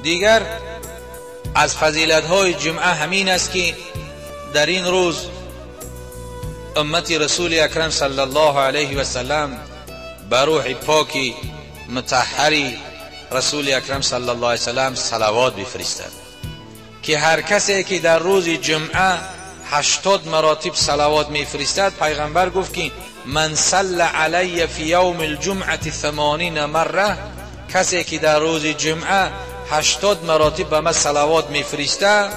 Дигар аз фазилатҳои ҷумъа ҳамин аст, ки дар ин рӯз уммати расули акрам саллаллоҳу алайҳи васаллам ба рӯҳи поки мутаҳҳари расули акрам саллаллоҳу алайҳи васаллам салавот бифиристад, ки ҳар касе ки дар рӯзи ҷумъа 80 маротиб салавот мефиристад, пайғамбар гуфт ки ман салла алайя фи явми лҷумъати 80 марра, касе ки дар рӯзи ҷумъа 80 маротиб ба ман салавот мефириста,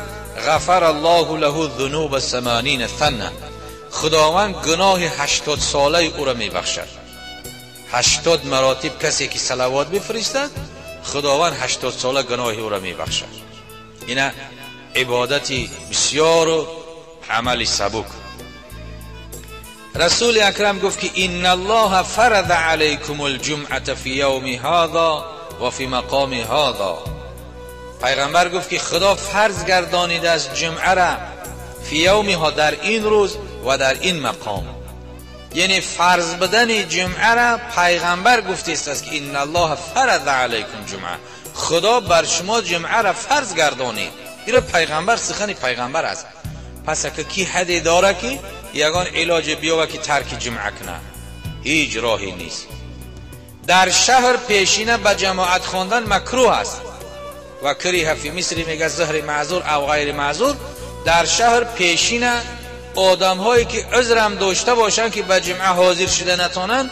ғафара аллоҳу лаҳу зунуба 80 сана, худованд гуноҳи 80 солаи ӯро мебахшад. 80 маротиб касе ки салавот бифиристад, худованд 80 сола гуноҳи ӯро мебахшад. Ина ибодати бисёру амали сабук. Расули акрам гуфт ки инна аллоҳа фарада алайкум алҷумъата фи явми ҳаза ва фи мақоми ҳаза. Пайғамбар гуфт ки худо фарз гардонидааст ҷумъара фи явмиҳо, дар ин рӯз ва дар ин мақом. Яъне фарз будани ҷумъара пайғамбар гуфтааст ки инна аллоҳа фарада алайкум ҷумъа, худо бар шумо ҷумъара фарз гардонид. Иро пайғамбар, сухани пайғамбар аст. Пас ака ки ҳаде дора ки ягон илоҷе биёва ки тарки ҷумъа кунад? Ҳеҷ роҳе нест. Дар шаҳр пешина ба ҷамоат хондан макрӯҳ аст ва кариҳа фи мисри мега зуҳри маъзур ав ғайри маъзур. Дар шаҳр пешина одамҳое ки узрам дошта бошанд ки ба ҷумъа ҳозир шуда натонанд,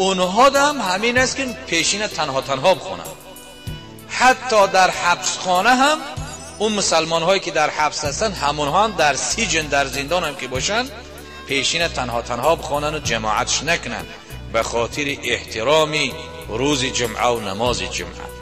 онҳо дам ҳамин аст ки пешина танҳо танҳо бихонанд. Ҳатто дар ҳабсхона ҳам он мусалмонҳое ки дар ҳабс ҳастанд, ҳамонҳо ҳам дар сиҷн, дар зиндон ҳам ки бошанд, пешина танҳо танҳо бихонанд ва ҷамоатш накунанд ба хотири эҳтироми рӯзи ҷумъа ва намози ҷумъа.